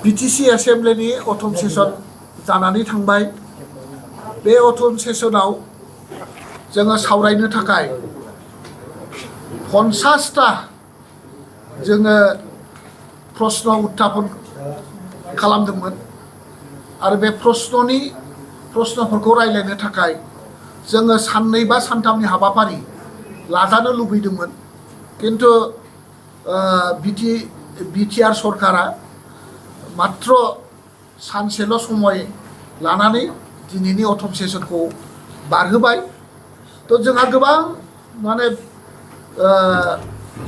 BTC एसेमब्लिनि autumn session जानानै थांबाय बे अटम सेसनाव जोङो सावरायनो थाखाय 50टा जोङो प्रश्न उत्थापन खालामदोंमोन आरो बे प्रश्नफोरखौ रायलायनो थाखाय जोङो साननै बा सानथामनि हाबाफारि लाजानो लुबैदोंमोन किन्तु बिटिआर सरकारा मात्र सानसेल' समय लानानै दिनैनि अटम सेसनखौ बारहोबाय तो जोंहा गोबां माने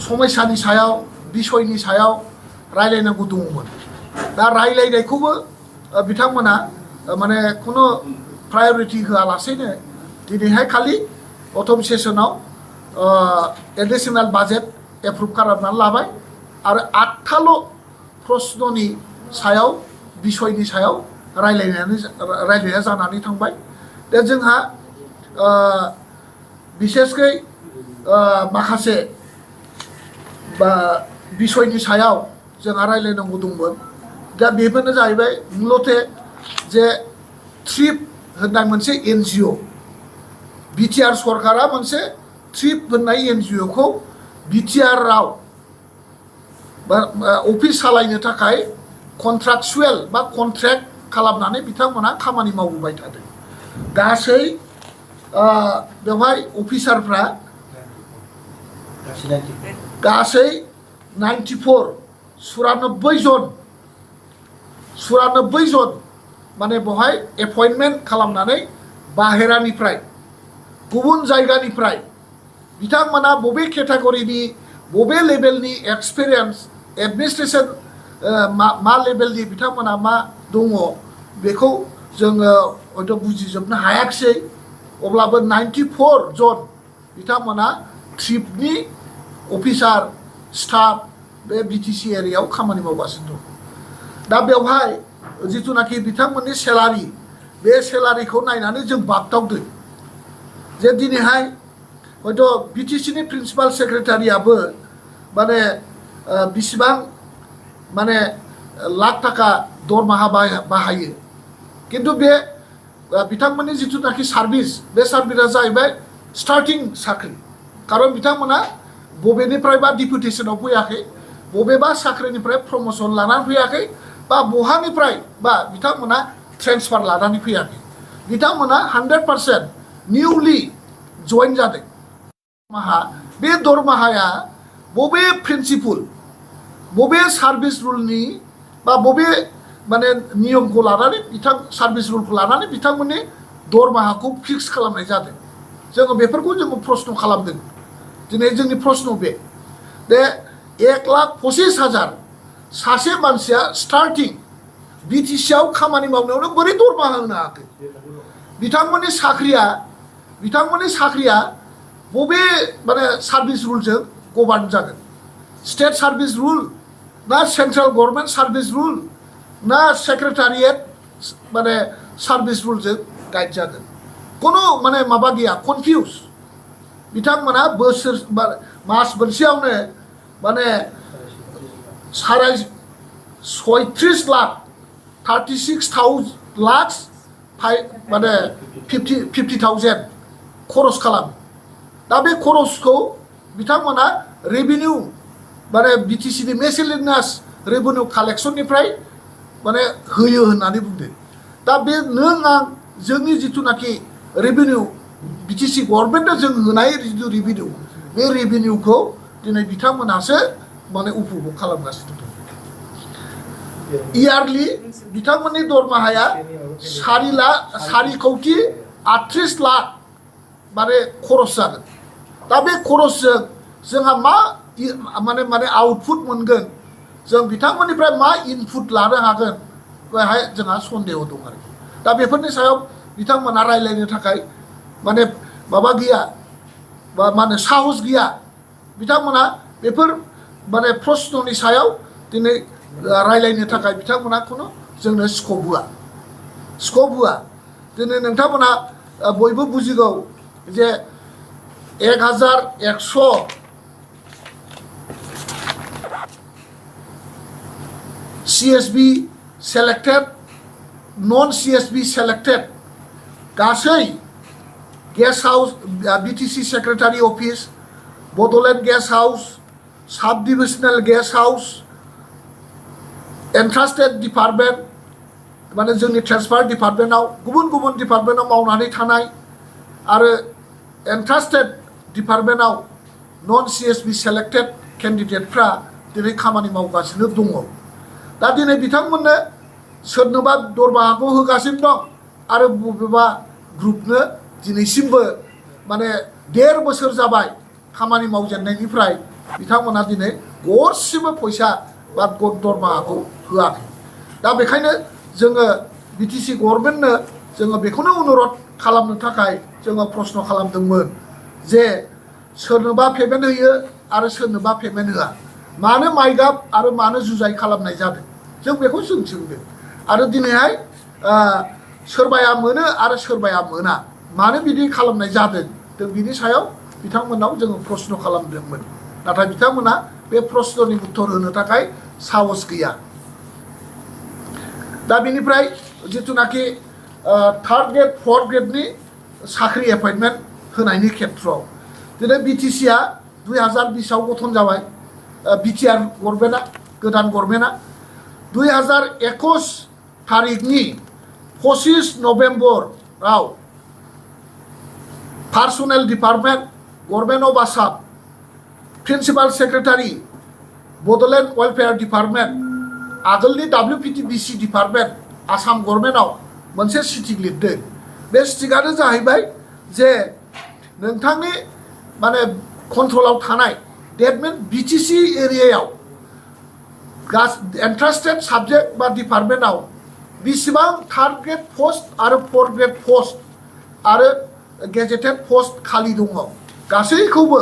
समस्यानि सायाव बिसयनि सायाव रायलायनांगौ दङमोन दा रायलायनायखौबो बिथांमोना माने खुनु प्रायरिटि होआलासेनो दिनैहाय खालि अटम सेसनाव एडिशनेल बाजेट एप्रुभ खालामनानै लाबाय आरो 8टाल' प्रश्ननि सायाव बिसयनि सायाव रायलायनाया जानानै थांबाय दा जोंहा बिसेसकै माखासे बिसयनि सायाव जोंहा रायलायनांगौ दंमोन दा बेफोरनो जाहैबाय मुलथे जे ट्रिप होननाय मोनसे एनजिअ बिटिआर सरकारा मोनसे ट्रिप होननाय एनजिअखौ बिटिआरआव अफिस सालायनो थाखाय कन्ट्राक्चुएल बा कन्ट्रेक्ट खालामनानै बिथांमोना खामानि मावबोबाय थादों गासै बेवहाय अफिसारफ्रा गासै 94 जन माने बेवहाय एपइन्टमेन्ट खालामनानै बाहेरानिफ्राय गुबुन जायगानिफ्राय बिथांमोना बबे केटेगरिनि बबे लेभेलनि एक्सपिरियेन्स एडमिनिस्ट्रेशन मा लेभेलनि बिथांमोना मा दङ बेखौ जोङो हयथ' बुजिजोबनो हायाखिसै अब्लाबो 94 जन बिथांमोना ट्रिपनि अफिसार स्टाफ बे बिटिसि एरियायाव खामानि मावगासिनो दं दा बेवहाय जिथुनाखि बिथांमोननि सेलारि बे सेलारिखौ नायनानै जों बागदावदों जे दिनैहाय हयथ' बिटिसिनि प्रिन्सिपाल सेक्रेटारियाबो माने बिसिबां माने लाख थाखा दरमाहा बाहायो किन्तु बे बिथांमोननि जिथुनाखि सार्भिस बे सार्भिसा जाहैबाय स्टार्टिं साख्रि खारन बिथांमोना बबेनिफ्रायबा डिपुटेसनाव फैयाखै बबेबा साख्रिनिफ्राय प्रमोसन लानानै फैयाखै बा बहानिफ्राय बा बिथांमोना ट्रेन्सफार लानानै फैयाखै बिथांमोना 100% निउलि जइन जादों बे दरमाहाया बबे प्रिन्सिपल बबे सार्भिस रुलनि बा बबे माने नियमखौ लानानै सार्भिस रुलखौ लानानै बिथांमोननि दरमाहाखौ फिक्स खालामनाय जादों जोङो बेफोरखौ जोङो प्रश्न खालामदों दिनै जोंनि प्रश्न बे 1,25,000 सासे मानसिया स्टार्टिं बिटिसिआव खामानि मावनायावनो बोरै दरमाहा होनो हायाखै बिथांमोननि साख्रिया बबे माने सार्भिस रुलजों गभार्न जागोन स्टेट सार्भिस रुल ना सेन्ट्रेल गभर्नमेन्ट सार्भिस रुल ना सेक्रेटारियेट माने सार्भिस रुलजों गाइड जागोन कोनो माने माबा गैया कनफिउज बिथांमोना मास मोनसेयावनो माने 36 लाख 36 लाख माने 50,000 खरस खालामो दा बे खरसखौ बिथांमोना रेभिनिउ माने बिटिसिनि मेसेलिनियास रेभिनिउ कालेक्सननिफ्राय माने होयो होननानै बुंदों दा बे नों आं जोंनि जिथुनाखि रेभिनिउ बिटिसि गभर्नमेन्टआ जों होनाय जिथु रेभिनिउ बे रेभिनिउखौ दिनै बिथांमोनासो माने उपभोग खालामगासिनो दं इयारलि बिथांमोननि दरमाहाया 4 कौटि 38 लाख माने खरस जागोन दा बे खरसजों जोंहा मा माने आउटपुट मोनगोन जों बिथांमोननिफ्राय मा इनपुट लानो हागोन बेहाय जोंहा सन्देह दं आरोखि दा बेफोरनि सायाव बिथांमोना रायलायनो थाखाय माने माबा गैया बा मा होनो साहस गैया बिथांमोना बेफोर माने प्रश्ननि सायाव दिनै रायलायनो थाखाय बिथांमोना खुनु जोंनो स्कप होआ दिनै नोंथांमोना बयबो बुजिगौ जे 1,100 CSB selected non CSB selected गासै guest house BTC secretary office Bodoland guest house साब डिभिजनेल गेस्ट हाउस एन्ट्रास्टेड डिपार्टमेन्ट माने जोंनि ट्रेन्सफार डिपार्टमेन्टआव गुबुन गुबुन डिपार्टमेन्टआव मावनानै थानाय आरो एन्ट्रास्टेड डिपार्टमेन्टआव नन CSB सेलेक्टेड केन्डिडेटफ्रा दिनै खामानि मावगासिनो दङ दा दिनै बिथांमोननो सोरनोबा दरमाहाखौ होगासिनो दं आरो बबेबा ग्रुपनो दिनैसिमबो माने 1.5 बोसोर जाबाय खामानि मावजेननायनिफ्राय बिथांमोना दिनै गरसेबो फैसा बा दरमाहाखौ होआखै दा बेखायनो जोङो BTC गभर्नमेन्टनो जोङो बेखौनो अनुरद खालामनो थाखाय जोङो प्रश्न खालामदोंमोन जे सोरनोबा पेमेन्ट होयो आरो सोरनोबा पेमेन्ट होआ मानो माइगाब आरो मानो जुजाइ खालामनाय जादों जों बेखौ जों सोंदों आरो दिनैहाय सोरबाया मोनो आरो सोरबाया मोना मानो बिदि खालामनाय जादों जों बिनि सायाव बिथांमोनाव जोङो प्रश्न खालामदोंमोन नाथाय बिथांमोना बे प्रश्ननि उत्तर होनो थाखाय साहस गैया दा बिनिफ्राय जिथुनाखि थार्ड ग्रेड फर्थ ग्रेडनि साख्रि एपइन्टमेन्ट होनायनि खेत्रआव दिनै BTC आ 2020 आव गठन जाबाय BTR गभर्नमेन्टआ गोदान गभर्नमेन्टआ 2021 तारिखनि 25 नभेम्बराव personnel department government of Assam principal secretary Bodoland welfare department आगोलनि WPTBC डिपार्टमेन्ट आसाम गभर्नमेन्टआव मोनसे सिटिक लिरदों बे सिटिकआनो जाहैबाय जे नोंथांनि माने कन्ट्रलाव थानाय डेट मिन BTC एरियायाव एन्ट्रास्टेड साबजेक्ट बा डिपार्टमेन्टआव बेसेबां थार्ड ग्रेड पोस्ट आरो फोर्थ ग्रेड पोस्ट आरो गेजेटेड पोस्ट खालि दङ गासैखौबो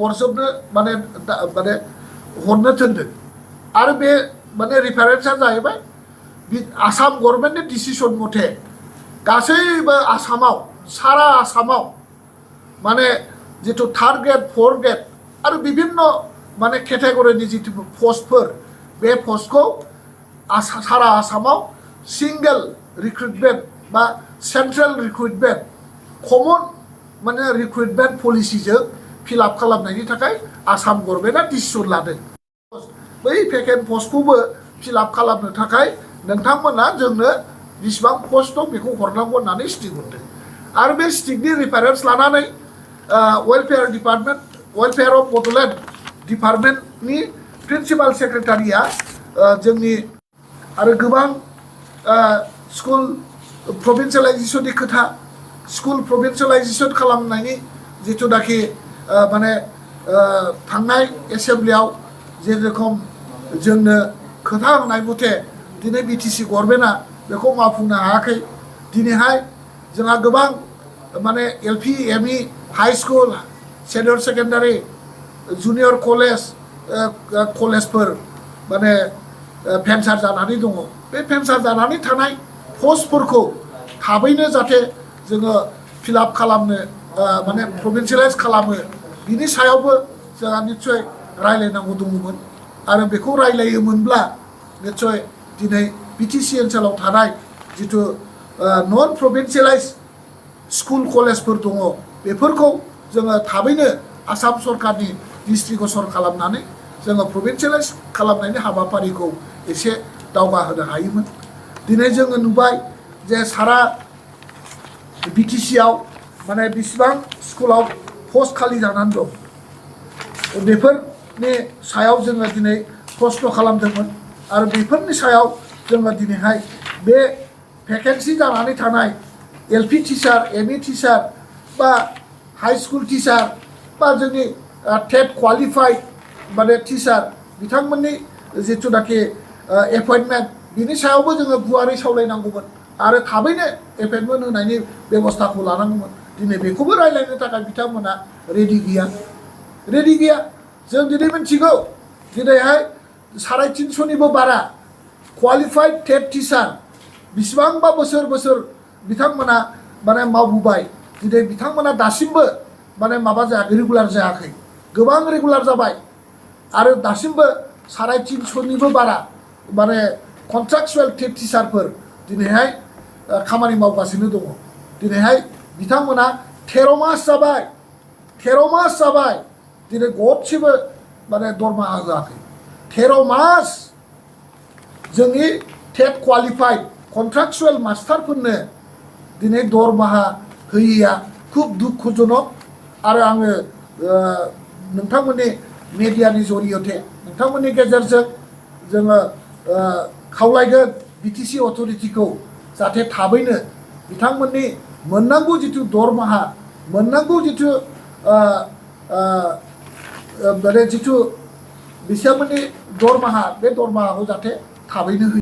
हरजोबनो माने हरनो थिनदों आरो बे माने रिफारेन्सआ जाहैबाय आसाम गभर्नमेन्टनि डिसिसन मथे गासैबो आसामाव सारा आसामाव माने जिथु थार्ड ग्रेड फोर्थ ग्रेड आरो विभिन्न माने केटेगरिनि जिथु पोस्टफोर बे पोस्टखौ सारा आसामाव सिंगल रिक्रुटमेन्ट बा सेन्ट्रेल रिक्रुटमेन्ट कमन माने रिक्रुटमेन्ट पलिसिजों फिलआप खालामनायनि थाखाय आसाम गभर्नमेन्टआ डिसिसन लादों बै भेकेन्ट पोस्टखौबो फिलआप खालामनो थाखाय नोंथांमोना जोंनो बेसेबां पोस्ट दं बेखौ हरनांगौ होननानै स्टिक हरदों आरो बे स्टिकनि रिफारेन्स लानानै welfare department welfare of Bodoland डिपार्टमेन्टनि प्रिन्सिपाल सेक्रेटारिया जोंनि आरो गोबां स्कुल प्रभिन्सियेलाइजेसननि खोथा स्कुल प्रभिन्सियेलाइजेसन खालामनायनि जिथुनाखि माने थांनाय एसेम्ब्लियाव जेरखम जोंनो खोथा होनाय मथे दिनै BTC गभर्नमेन्टआ बेखौ मावफुंनो हायाखै दिनैहाय जोंहा गोबां माने LP ME high school senior secondary junior कलेजफोर माने भेन्सार जानानै दङ बे भेन्सार जानानै थानाय पस्टफोरखौ थाबैनो जाहाथे जोङो फिलआप खालामनो माने प्रभिन्सियेलाइज खालामो बिनि सायावबो जोंहा निस्सय रायलायनांगौ दङमोन आरो बेखौ रायलायोमोनब्ला निस्सय दिनै BTC ओनसोलाव थानाय जिथु नन प्रभिन्सियेलाइज स्कुल कलेजफोर दङ बेफोरखौ जोङो थाबैनो आसाम सरकारनि दृष्टिगोचर खालामनानै जोङो प्रभिन्सियेलाइज खालामनायनि हाबाफारिखौ एसे दावगाहोनो हायोमोन दिनै जोङो नुबाय जे सारा BTC आव माने बेसेबां स्कुलाव पोस्ट खालि जानानै दं बेफोरनि सायाव जोङो दिनै प्रश्न खालामदोंमोन आरो बेफोरनि सायाव जोङो दिनैहाय बे भेकेन्सि जानानै थानाय LP टिचार ME टिचार बा हाई स्कुल टिचार बा जोंनि टेट क्वालिफाइड माने टिचार बिथांमोननि जिथुनाखि एपइन्टमेन्ट बिनि सायावबो जोङो गुवारै सावरायनांगौमोन आरो थाबैनो एपइन्टमेन्ट होनायनि बेबस्थाखौ लानांगौमोन दिनै बेखौबो रायलायनो थाखाय बिथांमोना रेडि गैया जों दिनै मिथिगौ दिनैहाय 350निबो बारा क्वालिफाइड टेट टिचार बेसेबांबा बोसोर बिथांमोना माने मावबोबाय दिनै बिथांमोना दासिमबो माने माबा जायाखै रेगुलार जायाखै गोबां रेगुलार जाबाय आरो दासिमबो 350निबो बारा माने कन्ट्राक्चुवेल टिचारफोर दिनैहाय खामानि मावगासिनो दङ दिनैहाय बिथांमोना 13 मास जाबाय 13 मास जाबाय दिनै गरसेबो माने दरमाहा होआखै 13 मास जोंनि टेट क्वालिफाइड कन्ट्राक्चुवेल मास्टारफोरनो दिनै दरमाहा होयैया खुब दुखुजनक आरो आङो नोंथांमोननि मेडियानि जरियते नोंथांमोननि गेजेरजों जोङो खावलायगोन बिटिसि अथरिटिखौ जाहाथे थाबैनो बिथांमोननि मोननांगौ जिथु दरमाहा मोननांगौ जिथु माने जिथु बिथांमोननि दरमाहा बे दरमाहाखौ जाहाथे थाबैनो होयो